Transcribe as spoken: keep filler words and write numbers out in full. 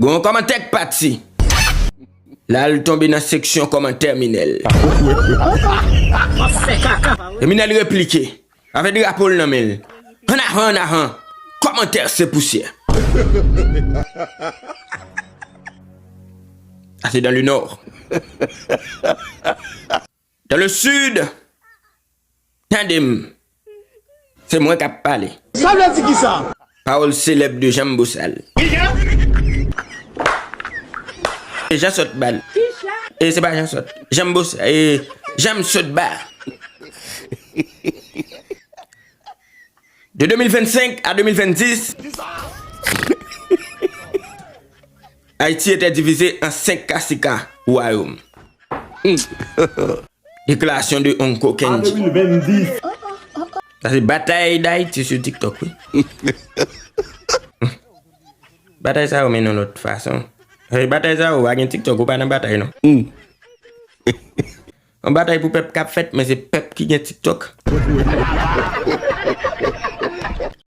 Gon yon kòmantè k pati. La l tonbe nan seksyon kòmantè Minèl. E Minèl replike. Avè drapo l nan men l. Ann avan, ann avan. Kòmantè se pousyè. Sa se dans le nord. Dans le sud, tande m. Se mwen k ap pale. Sa vle di kisa? Pawòl selèb de Jean Bosal. E Jean Sotba. E se pa Jean Sot. Jean Bosal. E Jean Sotba. De deux mille vingt-cinq à deux mille vingt-dix, Haïti était divisé en cinq kasika, royaumes. Déclaration de Uncle Kenji. Sa se batay Dayiti sou TikTok, wi. Batay sa yo mennen yon lòt fason. Hey, batay sa yo, pa gen TikTok, ou pa nan batay, non. Yon batay pou pèp k ap fèt, men se pèp ki gen TikTok.